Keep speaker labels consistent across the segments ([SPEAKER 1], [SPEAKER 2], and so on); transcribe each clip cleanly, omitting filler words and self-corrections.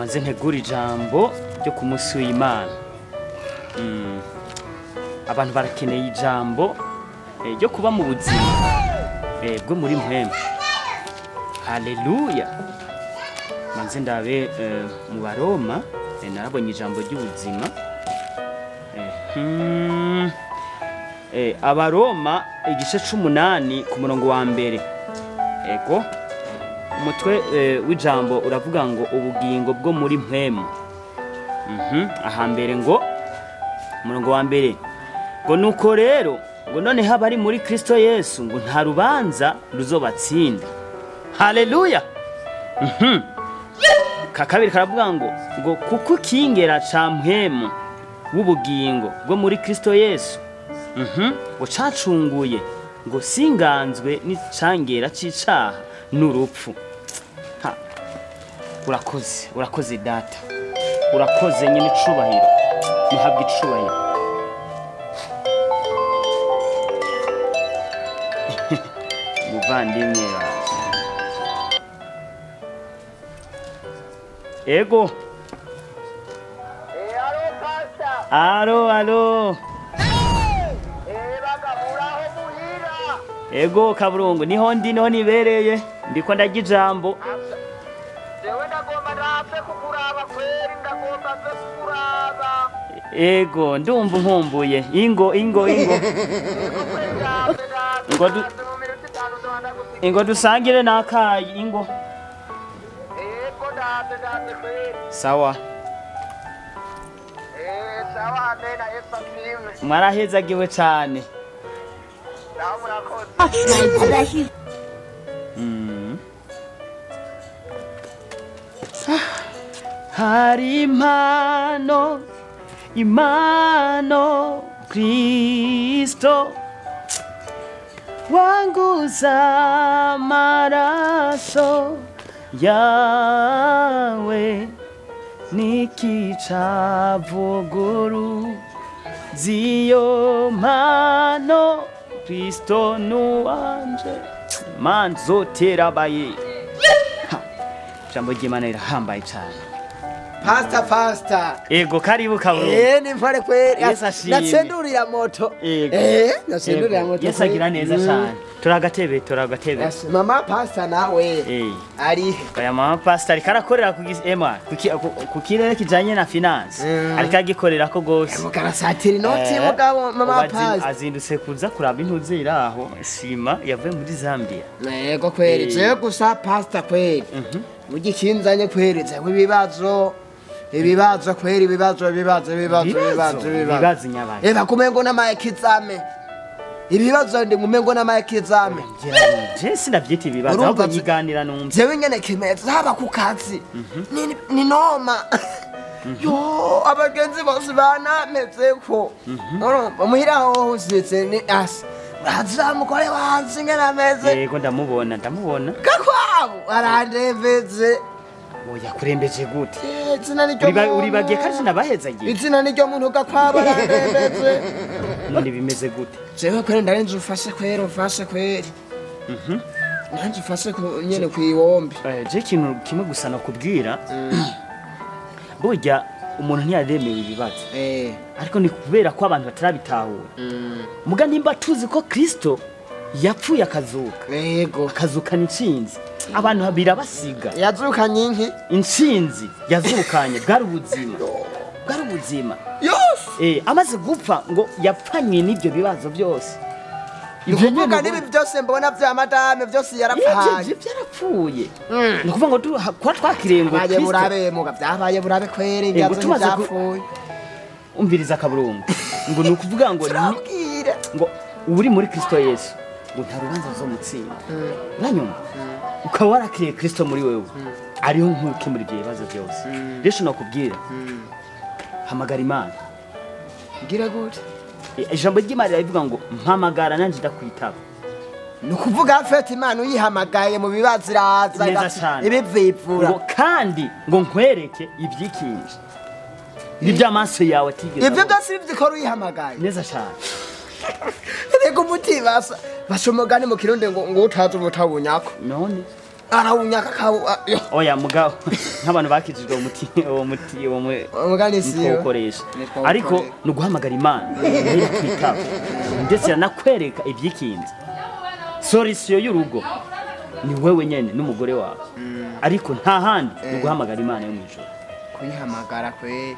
[SPEAKER 1] Maze ntegura ijambo ryo ku munsi w'Imana. Abantu barakeneye ijambo ryo kuba mu buzima bwo muri mpwemu. Haleluya. Manze ndabe mu Baroma, narabonye ijambo ry'ubuzima. Abaroma igice c'umunani ku murongo wa mbere. Ego. Umutwe w'ijambo uravuga ngo ubugingo bwo muri mpwemu. Ahambere ngo umurongo wa mbere ngo nuko rero ngo noneho abari muri Kristo Yesu ngo nta rubanza ruzobatsinda. Haleluya. Ka kabiri karavuga ngo kuko ikingera ca mpwemu w'ubugingo bwo muri Kristo Yesu ngo cacunguye ngo singanzwe n'icangera c'icaha n'urupfu. Ha. Urakoze, urakoze data, urakoze nyine icubahiro, muhabwe icubahiro. Muvandimwe waje. Ego.
[SPEAKER 2] Alo pastor.
[SPEAKER 1] Alo, alo.
[SPEAKER 2] Baga muraho muhira.
[SPEAKER 1] Ego Kaburungu, niho ndi, niho nibereye, ndiko ndarya ijambo.
[SPEAKER 2] Jewe ndagomba ndapfe kukuraba kweri, ndagomba mve kukuraba.
[SPEAKER 1] Ego, ndumva nkumbuye. Ingo, ingo, ingo.
[SPEAKER 2] Ego kweri, ndapfe, ndapfe,
[SPEAKER 1] Ngo du-
[SPEAKER 2] ndapfe, mu minota 5 nzoba ndagusiga.
[SPEAKER 1] Ingo dusangire n'akayi, ingo.
[SPEAKER 2] Ego ndapfe, ndapfe kweri.
[SPEAKER 1] Sawa.
[SPEAKER 2] Sawa, amena, Yesu ashimwe.
[SPEAKER 1] Mwarahezagiwe cane.
[SPEAKER 2] Sawa, murakoze.
[SPEAKER 1] Hari impano, impano Kristo wanguza amaraso yawe nikicavuguru ziyo mpano Kristo nuwanje manzoterabaye. Ijambo ry'Imana rirahambaye cane.
[SPEAKER 3] Pasta, pasta.
[SPEAKER 1] Ego, karibu Kaburungu.
[SPEAKER 3] Ni mpare kweri.
[SPEAKER 1] Yesu ashimwe.
[SPEAKER 3] Natsendurira moto.
[SPEAKER 1] Ego.
[SPEAKER 3] Natsendurira
[SPEAKER 1] Ego.
[SPEAKER 3] moto.
[SPEAKER 1] Yesu agira neza cane. Turagatebe, turagatebe.
[SPEAKER 3] Yes, mama pasta nawe. Ari.
[SPEAKER 1] Oya, mama pastor ariko arakorera ku ema ku kirere kijanye na finance. Ariko agikorera ko gose.
[SPEAKER 3] Mukarasatira inoti mugabo mama
[SPEAKER 1] Ubu
[SPEAKER 3] pasta.
[SPEAKER 1] Azindutse kuza kuraba intuze iraho sima yavuye muri Zambia.
[SPEAKER 3] Yego kweri, jewe gusa pasta kweri. Mugikinzanye kweri, jewe ibibazo. Ibibazo kweri, ibibazo, ibibazo, ibibazo, ibibazo, ibibazo.
[SPEAKER 1] Ibibazo nyabaye.
[SPEAKER 3] Bakumengo n'ama exame. Ibibazo ndi ngumengo n'ama exame.
[SPEAKER 1] Je sinavyita ibibazo,
[SPEAKER 3] Urumva
[SPEAKER 1] ahubwo nyiganira numva.
[SPEAKER 3] Jewe nyene kimeze haba ku kazi. Ni noma. Yo, abagenzi bose banamezeko. Urumva muhira aho usitse ni asi. Uraza mugore wanje ingene ameze.
[SPEAKER 1] Yego, ndamubona, ndamubona.
[SPEAKER 3] Gakwabo arandembeze.
[SPEAKER 1] Oya, kurembeje gute?
[SPEAKER 3] Izina ni ryo muntu.
[SPEAKER 1] Uribagiye kandi nabahezagiye.
[SPEAKER 3] Izina ni ryo muntu, Gakwabo arandembeze.
[SPEAKER 1] None bimeze gute?
[SPEAKER 3] Jewe kweri ndarenze ufashe kweri, ufashe kweri. Nanje ufashe ku nyene kwiwombe.
[SPEAKER 1] Je ikintu kimwe gusa nakubwira, burya umuntu ntiyaremewe ibibazo, ariko ni kubera ko abantu batarabitahura. Muga nimba tuzi ko Kristo yapfuye akazuka, akazukana intsinzi, abantu birabasiga.
[SPEAKER 3] Yazukanye inki?
[SPEAKER 1] Intsinzi yazukanye bwari ubuzima, bwari ubuzima.
[SPEAKER 3] Yose.
[SPEAKER 1] Amaze gupfa ngo yapfanye n'ibyo bibazo byose.
[SPEAKER 3] Ni ukuvuga n'ibi byose mbona vya madame byose yarapfaye.
[SPEAKER 1] Ivyo vyarapfuye. Ni ukuvuga ngo kuba twakiriye ngo
[SPEAKER 3] Byabaye
[SPEAKER 1] Kristo
[SPEAKER 3] burabe muga, byabaye burabe kweri,
[SPEAKER 1] Ngo
[SPEAKER 3] ingazo
[SPEAKER 1] tumaze
[SPEAKER 3] ntibyapfuye.
[SPEAKER 1] Umviriza Kaburungu, ngo ni ukuvuga ngo
[SPEAKER 3] Turabwira.
[SPEAKER 1] ngo uri muri Kristo Yesu ngo nta rubanza ruzomutsinda. Uranyumva? Ukaba warakiriye Kristo muri wewe, ariho nkuke muri ibyo bibazo byose. Rero nakubwira, hamagara Imana.
[SPEAKER 3] Ngira gute?
[SPEAKER 1] Ijambo ry'Imana riravuga ngo mpamagara nanje ndakwitaba.
[SPEAKER 3] Ni ukuvuga fete Imana uyihamagaye mu bibazo iraza
[SPEAKER 1] Neza cane.
[SPEAKER 3] ibivivura.
[SPEAKER 1] Ngo kandi ngo nkwereke ibyikinje n'iby'amaso yawe atigeze
[SPEAKER 3] Ibyo
[SPEAKER 1] abona.
[SPEAKER 3] byose bivyikora uyihamagaye.
[SPEAKER 1] Neza cane.
[SPEAKER 3] Reka umuti basa basha umugani mu Kirundi ngo utazi umutabunyako.
[SPEAKER 1] None
[SPEAKER 3] Arawunyaka kawu yo.
[SPEAKER 1] Oya mugabo, nk'abantu bakijijwe umuti, uwo muti uwo
[SPEAKER 3] Umugani siyo.
[SPEAKER 1] Ntitwawukoresha.
[SPEAKER 3] Ntitwawukoresha.
[SPEAKER 1] Ariko ni uguhamagara Imana, nayo irakwitaba, ndetse iranakwereka ibyikinze. Solution y'urugo ni wewe nyene n'umugore wawe, ariko nta handi, ni uguhamagara Imana yo mu ijuru.
[SPEAKER 3] Kuyihamagara kwe.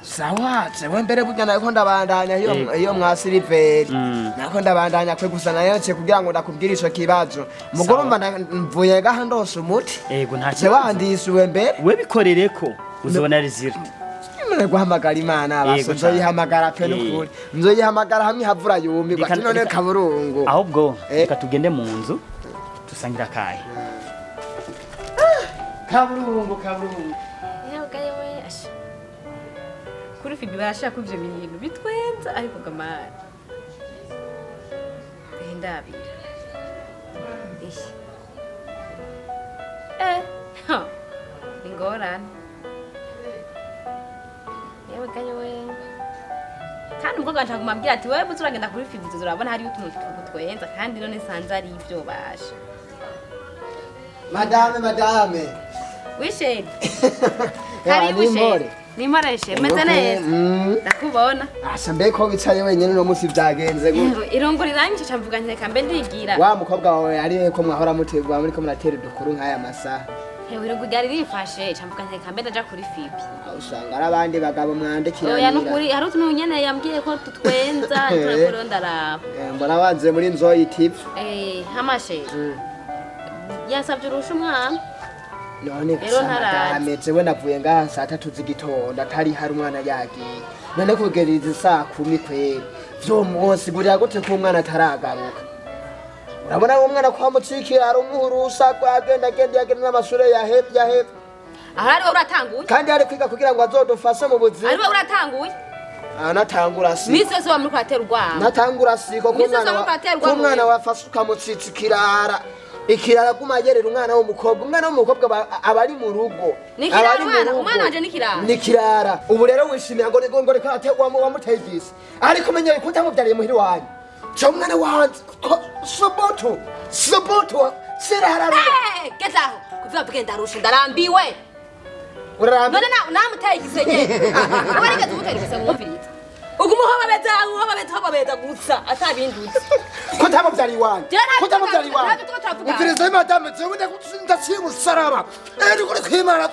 [SPEAKER 1] Sawa.
[SPEAKER 3] Sawa, jewe mbere burya nariko ndabandanya iyo
[SPEAKER 1] Yego.
[SPEAKER 3] iyo mwa Siliveri. Nariko ndabandanya kwe, gusa nayo kugira ngo ndakubwire ico kibazo. Mugoro mba mvuye gaha ndose umuti.
[SPEAKER 1] Ego, nta
[SPEAKER 3] Jewe
[SPEAKER 1] kibazo.
[SPEAKER 3] handisuwe mbere.
[SPEAKER 1] We bikorere ko uzobona résultat.
[SPEAKER 3] None guhamagara Imana
[SPEAKER 1] Yego,
[SPEAKER 3] baso
[SPEAKER 1] cane.
[SPEAKER 3] nzoyihamagara pe, nukuri. Nzoyihamagara hamwe havura yumirwa. Ati none kaburungu.
[SPEAKER 1] Ahubwo
[SPEAKER 3] Eh.
[SPEAKER 1] reka tugende mu nzu dusangira akahe. Kaburungu, kaburungu.
[SPEAKER 4] Yewe we, asha. Kuri Fibi barashaka ko ivyo bintu bitwenza, ariko gamara. Eh, ndabira. Eh. Eh, ha. Ni ngorane. Yewe gaye we. Kandi umukobwa wanje aguma ambwira ati: "Wewe buze uragenda kuri Fibi, urabona hariyo utuntu tugutwenza", kandi none sanze ari ivyo basha.
[SPEAKER 3] Madame, madame.
[SPEAKER 4] Oui chéri.
[SPEAKER 3] Ya,
[SPEAKER 4] Karibu
[SPEAKER 3] ni
[SPEAKER 4] chéri.
[SPEAKER 3] impore.
[SPEAKER 4] Ni impore chéri, meze neza. Ndakubona.
[SPEAKER 3] Asa mbe ko wicaye wenyene uno munsi, vyagenze gute?
[SPEAKER 4] Irungu riranyishe, ca mvuga nti reka mbe ndigira.
[SPEAKER 3] Wa mukobwa wawe ari ko mwahora mutegwa muriko muratera udukuru nk'aya masaha?
[SPEAKER 4] Hewe, irungu ryari rimfashe, ca mvuga nti reka mbe ndaja kuri Fibi.
[SPEAKER 3] Aho usanga ari abandi bagabo
[SPEAKER 4] Oya,
[SPEAKER 3] mwandikiranira.
[SPEAKER 4] nukuri hari utuntu nyene yambwiye ko tutwenza, turakora ndaraba.
[SPEAKER 3] Mbona wanze muri nzoyi TV.
[SPEAKER 4] Eh, hama chéri. Yasavye urusha umwana.
[SPEAKER 3] None
[SPEAKER 4] Rero
[SPEAKER 3] gusa
[SPEAKER 4] ntarazi.
[SPEAKER 3] madame, jewe navuye ngaha saa 3 z'igitondo atari hari umwana yagiye, none kugera izi saa 10 kweri vyomusigurira gute ko umwana ataragaruka? Urabona uwo mwana kwa mucikira ari umuhurusa, agenda agenda yagenda n'amashure yahevye yahevye.
[SPEAKER 4] Aho ari wowe uratanguye.
[SPEAKER 3] Kandi ari kwiga kugira ngo azodufashe mu buzima.
[SPEAKER 4] Ari wowe uratanguye.
[SPEAKER 3] Natangura si.
[SPEAKER 4] Misi yose wa muriko uratera urwamo.
[SPEAKER 3] Natangura siko ko
[SPEAKER 4] Misi yose
[SPEAKER 3] umwana
[SPEAKER 4] wamuriko uratera
[SPEAKER 3] ko
[SPEAKER 4] urwamo
[SPEAKER 3] umwana
[SPEAKER 4] wewe.
[SPEAKER 3] wafashe ukamutsitsa ikirara, ikirara aguma yerera umwana w'umukobwa. Umwana w'umukobwa aba ari mu rugo.
[SPEAKER 4] Ni ikirara
[SPEAKER 3] Aba ari mu
[SPEAKER 4] umwana,
[SPEAKER 3] rugo.
[SPEAKER 4] umwana wanje ni ikirara.
[SPEAKER 3] Ni ikirara. Ubu rero wishimira ngo ngo reka wamuteye igisi, ariko umenye ko utamubyariye muhira iwanyu. Ca umwana wanje soboto soboto sirarara.
[SPEAKER 4] Eh, geza aho. Kuvuga mvuge ndarusha, ndarambiwe.
[SPEAKER 3] Urarambiwe?
[SPEAKER 4] None namuteye igisenye. Uba rigeze umutera igisenye wumviriza. Uguma uhobabeza, uhobabeza, uhobabeza gusa atabindi uzi.
[SPEAKER 3] Ko utamubyariye iwanyu?
[SPEAKER 4] Jewe ntabyo
[SPEAKER 3] Ko utamubyariye iwanyu?
[SPEAKER 4] ntabyo turiko turavuga.
[SPEAKER 3] Umviriza madame, jewe ndaciye umusaraba, ndikuri kwimana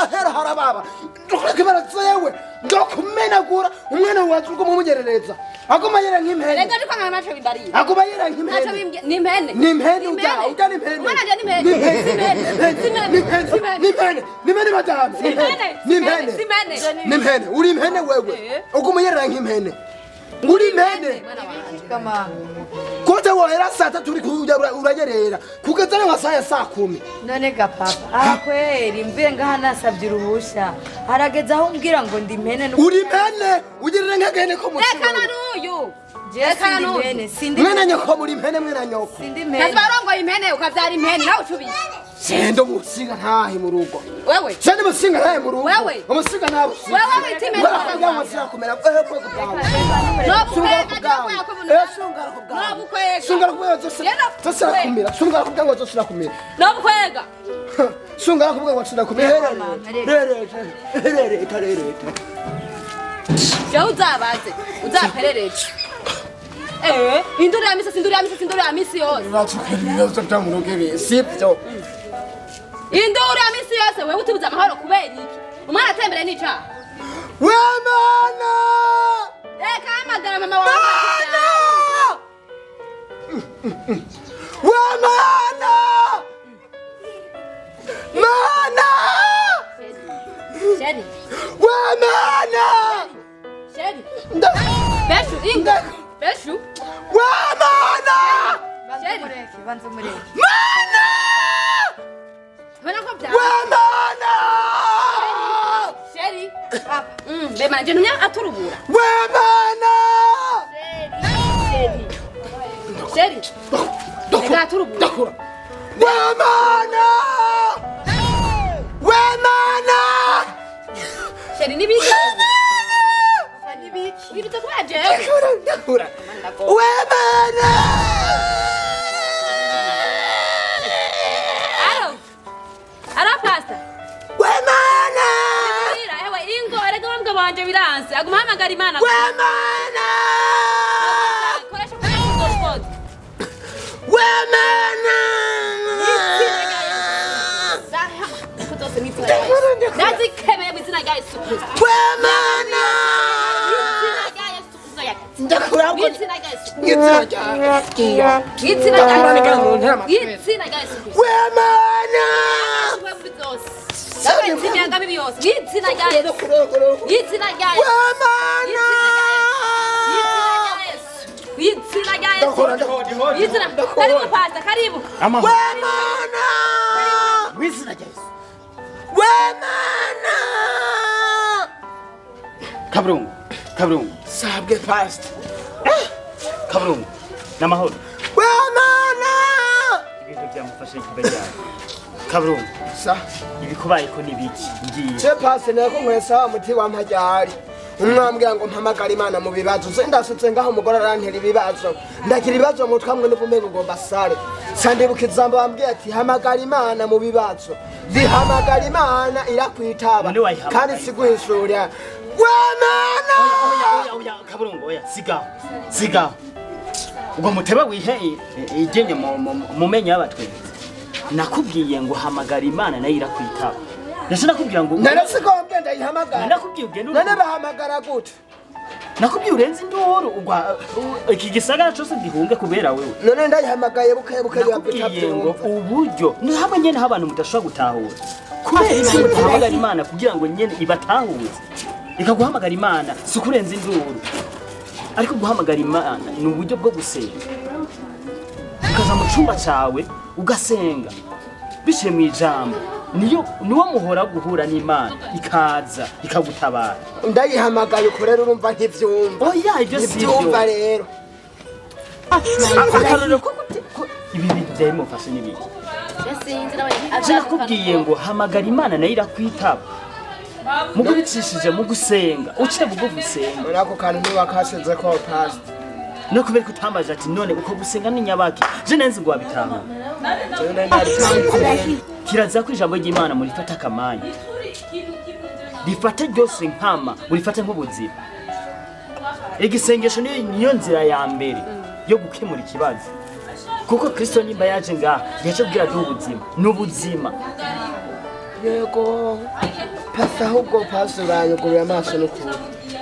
[SPEAKER 3] ahera harababa, ndikuri kwimana, jewe ndokumenagura umwana wanje uguma umunyerereza, aguma yera nk'impene.
[SPEAKER 4] Rega ariko nka ntacyo bimbariye.
[SPEAKER 3] Aguma yera
[SPEAKER 4] Ntacyo
[SPEAKER 3] nk'impene.
[SPEAKER 4] bimbwiye, ni impene.
[SPEAKER 3] Ni impene ujya ujya ni impene.
[SPEAKER 4] Umwana wanje ni impene.
[SPEAKER 3] Ni impene.
[SPEAKER 4] Si impene. Si impene.
[SPEAKER 3] Ni impene.
[SPEAKER 4] Si impene.
[SPEAKER 3] Ni impene, ni impene madame, ni impene, ni impene.
[SPEAKER 4] Si impene.
[SPEAKER 3] Ni impene, uri impene wewe. Uguma yerera nk'impene, uri impene.
[SPEAKER 4] Mwana wanje.
[SPEAKER 5] Kama
[SPEAKER 3] Kote wohera saa 3 uri kuja uranyerera kugeza n'amasaha ya saa 10.
[SPEAKER 5] None ga papa, aha kweri mvuye ngaha nasabye uruhusha, harageze aho umbwira ngo ndi impene
[SPEAKER 3] Uri impene, ugirira nk'agahene ko mu
[SPEAKER 4] Rekana n'uyu.
[SPEAKER 5] Jewe
[SPEAKER 4] Rekana
[SPEAKER 5] sindi
[SPEAKER 4] n'uyu.
[SPEAKER 5] impene, sindi.
[SPEAKER 3] Mwene nyoko, muri impene, mwene nyoko.
[SPEAKER 5] Sindi
[SPEAKER 4] Kazi
[SPEAKER 5] impene.
[SPEAKER 4] barongoye impene, ukavyara impene nawe ucubishe.
[SPEAKER 3] Sendo musinga ntahe mu rugo.
[SPEAKER 4] Wewe.
[SPEAKER 3] Sendo musinga ntahe mu rugo.
[SPEAKER 4] Wewe.
[SPEAKER 3] Umusinga ntawe.
[SPEAKER 4] Wewe wita impene.
[SPEAKER 3] Wewe musinga kumera ko kubwawe.
[SPEAKER 4] No
[SPEAKER 3] Sungara
[SPEAKER 4] bukwega.
[SPEAKER 3] kubwawe. Sungara kubwawe.
[SPEAKER 4] No bukwega.
[SPEAKER 3] Sungara kubwawe zose.
[SPEAKER 4] Rero
[SPEAKER 3] Zose rakumira. Sungara kubwawe zose rakumira.
[SPEAKER 4] No bukwega.
[SPEAKER 3] Sungara kubwawe zose rakumira. Rere rere rere.
[SPEAKER 4] Jewe uzabaze. Uzaperereze. Eh, induru ya misi, induru ya misi, induru ya misi yose.
[SPEAKER 3] Ibibazo byo mu rugo ibi sibyo.
[SPEAKER 4] Induru ya misi yose, wewe utubuza amahoro kubera iki? Umwana atembere n'icaha.
[SPEAKER 3] We mana!
[SPEAKER 4] Reka hamagara mama wawe.
[SPEAKER 3] Mana! We mana! Mana!
[SPEAKER 4] Chéri,
[SPEAKER 3] We mana!
[SPEAKER 4] chéri.
[SPEAKER 3] Nda
[SPEAKER 4] Beshu, inga. Beshu.
[SPEAKER 3] We mana!
[SPEAKER 5] Banza
[SPEAKER 4] Chéri.
[SPEAKER 5] umureke, banza umureke.
[SPEAKER 3] Mana!
[SPEAKER 4] Ubona ko bya.
[SPEAKER 3] We mana!
[SPEAKER 4] Chéri.
[SPEAKER 5] Papa.
[SPEAKER 4] Be manje ntumya aturubura.
[SPEAKER 3] We mana!
[SPEAKER 4] Chéri. Chéri. Reka aturubura.
[SPEAKER 3] Ndakura. We mana! We mana!
[SPEAKER 4] Chéri nibiki?
[SPEAKER 5] Papa, nibiki?
[SPEAKER 4] Wibitse kubera jewe.
[SPEAKER 3] Ndakura, ndakura. We mana!
[SPEAKER 4] wanje biranse aguma ahamagara Imana.
[SPEAKER 3] Wemana!
[SPEAKER 4] Koresha ubushobozi.
[SPEAKER 3] Wemana!
[SPEAKER 4] Ndazikemeye mu izina rya Yesu Kristo.
[SPEAKER 3] Wemana!
[SPEAKER 4] Mu izina rya Yesu Kristo.
[SPEAKER 3] Ndakura
[SPEAKER 4] Mu izina rya Yesu Kristo.
[SPEAKER 3] Izina rya
[SPEAKER 4] Mu izina rya Yesu Kristo. Mu izina rya Yesu Kristo.
[SPEAKER 3] Wemana!
[SPEAKER 4] Ndabetse imyanga mibi yose. Mu izina rya Yesu. Mu izina rya Yesu.
[SPEAKER 3] Wemana!
[SPEAKER 4] Mu izina rya Yesu. Mu izina. Karibu pastor, karibu.
[SPEAKER 1] Amahoro.
[SPEAKER 3] Wemana!
[SPEAKER 1] Mu izina rya Yesu.
[SPEAKER 3] Wemana!
[SPEAKER 1] Kaburungu, Kaburungu,
[SPEAKER 3] Sabwe pastor.
[SPEAKER 1] Kaburungu. N'amahoro.
[SPEAKER 3] Wemana!
[SPEAKER 1] Ibintu byamufashe ikiba ryawe. Kaburungu,
[SPEAKER 3] Sa.
[SPEAKER 1] ibikubayeko ni biki? Ngiye.
[SPEAKER 3] Je pastor nako nkwesa wa muti wa mpajyari. Umwambwira ngo mpamagara Imana mu bibazo. Se ndasutse ngaho umugore arantera ibibazo. Ndagira ibibazo mu mutwe hamwe n'ubumenyi ngomba sare. Sandibuka ijambo bambwiye ati hamagara Imana mu bibazo. Zihamagara Imana irakwitaba.
[SPEAKER 1] None wayihamagaye.
[SPEAKER 3] Kandi siguhishura. Wemana!
[SPEAKER 1] Oya, oya, oya, Kaburungu, oya, sigaho. Sigaho. Ubwo muteba wihe igenye mu menyo y'abatwenzi. Nakubwiye ngo hamagara Imana nayo irakwitaba. Ndetse nakubwira ngo
[SPEAKER 3] Narasigombye ndayihamagara.
[SPEAKER 1] Nakubwiye ugende
[SPEAKER 3] None bahamagara gute?
[SPEAKER 1] Nakubwiye urenze induru ugwa iki gisagara cyose gihunge kubera wewe.
[SPEAKER 3] None ndayihamagaye buke buke
[SPEAKER 1] Nakubwiye ngo uburyo ni hamwe nyene aho abantu mudashobora gutahura. Kubera iki muhamagara Imana kugira ngo nyene ibatahuze. Ikaguhamagara Imana si ukurenza induru. Ariko guhamagara Imana ni uburyo bwo gusenga. Ukaza mu cyumba cyawe ugasenga biciye mu ijambo. Niyo niwo muhora guhura n'Imana ikaza ikagutabara.
[SPEAKER 3] Ndayihamagaye uko rero urumva ntivyumva.
[SPEAKER 1] Oya ibyo si byo.
[SPEAKER 3] Ntivyumva rero.
[SPEAKER 1] Akarorero ko gute ko ibi bintu byari mufashe n'ibiki.
[SPEAKER 4] Sinzi nawe.
[SPEAKER 1] Je nakubwiye ngo hamagara Imana nayo irakwitaba. Mugo bicishije mu gusenga, uciye bugufi usenga.
[SPEAKER 3] Muri ako kantu ntiwakashize ko pastor.
[SPEAKER 1] No kubera ko utambaje ati none uko gusenga ni nyabaki. Je nenzi ngo wabitanga.
[SPEAKER 3] Jewe nari nabitanguye.
[SPEAKER 1] Kiraza ko ijambo ry'Imana murifata akamanya. Rifate ryose nkama, urifate nk'ubuzima. Igisengesho niyo nzira ya mbere yo gukemura ikibazo. Kuko Kristo nimba yaje ngaha, yaje kugira duhe ubuzima. N'ubuzima.
[SPEAKER 3] Yego. Pastor ahubwo pastor uranyugurura amaso n'ukuri.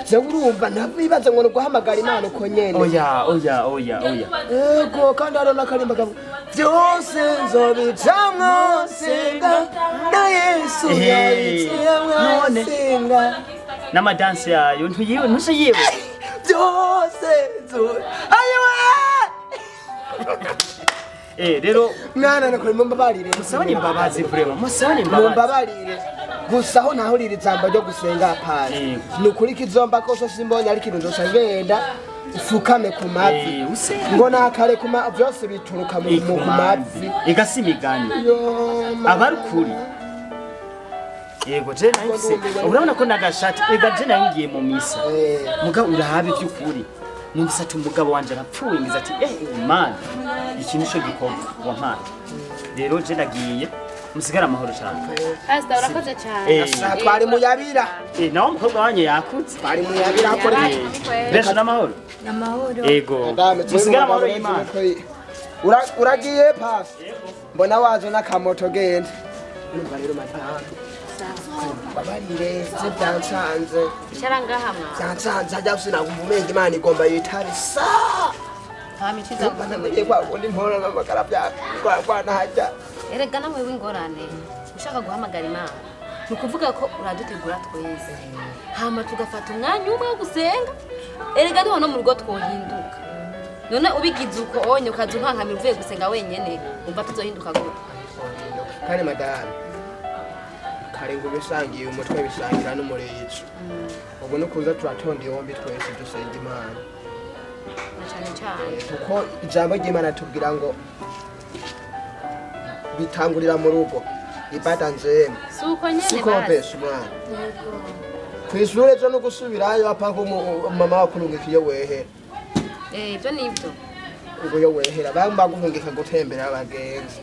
[SPEAKER 3] Jewe urumva ntabibaza ngo ni uguhamagara Imana uko nyene.
[SPEAKER 1] Oya, oya, oya, oya.
[SPEAKER 3] Yego kandi hariho n'akarimba kavuga byose nzobicamwo senga na Yesu yabiciyemwo
[SPEAKER 1] None.
[SPEAKER 3] senga
[SPEAKER 1] N'amadansi yayo ntuyiwe ntuse yiwe.
[SPEAKER 3] byose nzo ayiwe
[SPEAKER 1] Rero
[SPEAKER 3] mwana nakuri mumbabarire
[SPEAKER 1] musabane imbabazi vraiment, musabane imbabazi.
[SPEAKER 3] mumbabarire gusa aho ntahurira ijambo ryo gusenga pasi
[SPEAKER 1] Yego.
[SPEAKER 3] ni ukuri kizomba kose simbonye ariko ibintu nzoca ngenda ufukame ku mavi
[SPEAKER 1] Usenge.
[SPEAKER 3] ngo nakare ku mavi byose bituruka mu ku mavi
[SPEAKER 1] Igasi imigani.
[SPEAKER 3] Yo,
[SPEAKER 1] Abari ukuri. Yego je nahise urabona ko nagashati ega je naringiye mu misa. Muga urahabe by'ukuri. Numvise ati umugabo wanje arapfuye ngize ati Imana iki nico gikorwa wampaye. Rero je nagiye musigara amahoro cyane.
[SPEAKER 4] Pastor urakoze cyane.
[SPEAKER 3] Aha twari muyabira
[SPEAKER 1] Nawe umukobwa wanje yakutse.
[SPEAKER 3] twari muyabira akora
[SPEAKER 1] Besho n'amahoro.
[SPEAKER 5] Amahoro.
[SPEAKER 1] Yego.
[SPEAKER 3] Madame,
[SPEAKER 1] Musigara amahoro y'Imana.
[SPEAKER 3] Uragiye pasi mbona waje n'akamoto genda urumva rero madamu babarire se byansanze
[SPEAKER 4] Icara ngaha mwa.
[SPEAKER 3] byansanze hajya sinagumva umenga Imana igomba yitabe sa
[SPEAKER 4] Nta mico
[SPEAKER 3] namenye kwa kundi mpora n'amagara bya
[SPEAKER 4] Erega nawe w'ingorane ushaka guhamagara Imana ni ukuvuga ko uradutegura twese hama tugafata umwanya umwe wo gusenga. Erega niho no mu rugo twohinduka. None ubigize uko onye ukaza unkankamira uvuye gusenga wenyene umva tuzohinduka gute?
[SPEAKER 3] Kandi madamu kare ngo bisangiye umutwe bisangira n'umurizo ubu no kuza turatonda yombi twese dusenga Imana
[SPEAKER 4] Na cane cane
[SPEAKER 3] kuko ijambo ry'Imana tubwira ngo bitangurira mu rugo ibada nzema
[SPEAKER 4] si uko nyene
[SPEAKER 3] siko
[SPEAKER 4] basi.
[SPEAKER 3] pesa umwana kw'ishure ejo no gusubirayo apaka mama wakurungika iyo wehera
[SPEAKER 4] Ibyo nibyo
[SPEAKER 3] ngo iyo wehera bamba guhungika gutembera abagenzi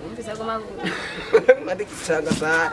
[SPEAKER 4] wumvise agoma
[SPEAKER 3] madikisanga sana.